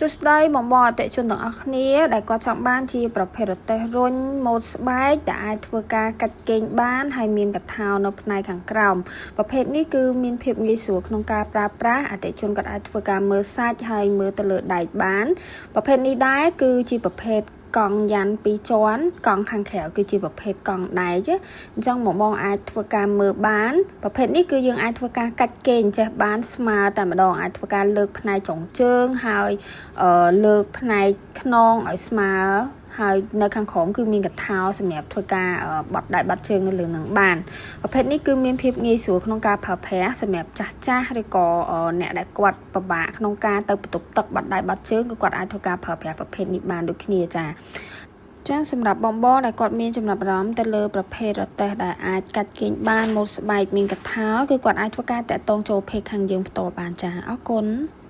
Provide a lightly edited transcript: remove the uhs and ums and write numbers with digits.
សួស្តីបងបងអតិថិជនទាំងអស់គ្នាដែលគាត់ចង់បានជាប្រភេទរទេះរុញម៉ូតស្បែកដែលអាចធ្វើការកាច់កេងបានហើយមានកថោនៅផ្នែកខាងក្រោមប្រភេទនេះគឺមានភាពងាយស្រួលក្នុងការប្រើប្រាស់អតិថិជនគាត់អាចធ្វើការមើលសាច់ហើយមើលទៅលើដែកបានប្រភេទនេះដែរគឺជាប្រភេទកង់យ៉ាន់ពីរជាន់កង់ខាងក្រៅគឺជាប្រភេទកង់ដែកអញ្ចឹងបងបងអាចធ្វើការមើលបានប្រភេទនេះគឺយើងអាចធ្វើការកាច់កេងចេះបានស្មើតែម្ដងអាចធ្វើការលើកផ្នែកចុងជើងហើយលើកផ្នែកខ្នងឲ្យស្មើហើយនៅខាងក្រោមគឺមានកថោសម្រាប់ធ្វើការបត់ដៃបាត់ជើងនៅលើនឹងបានប្រភេទនេះគឺមានភាពងាយស្រួលក្នុងការប្រើប្រាស់សម្រាប់ចាស់ចាស់ឬក៏អ្នកដែលគាត់ពិបាកក្នុងការទៅបន្ទប់ទឹកបាត់ដៃបាត់ជើងគឺគាត់អាចធ្វើការប្រើប្រាស់ប្រភេទនេះបានដូចគ្នាចាចឹងសម្រាប់បងបងដែលគាត់មានចំណាប់អារម្មណ៍ទៅលើប្រភេទរទេះដែលអាចកាច់កេងបានម៉ូតស្បែកមានកថោគឺគាត់អាចធ្វើការតាក់ទងចូល page ខាងយើងផ្ទាល់បានចាអរគុណ។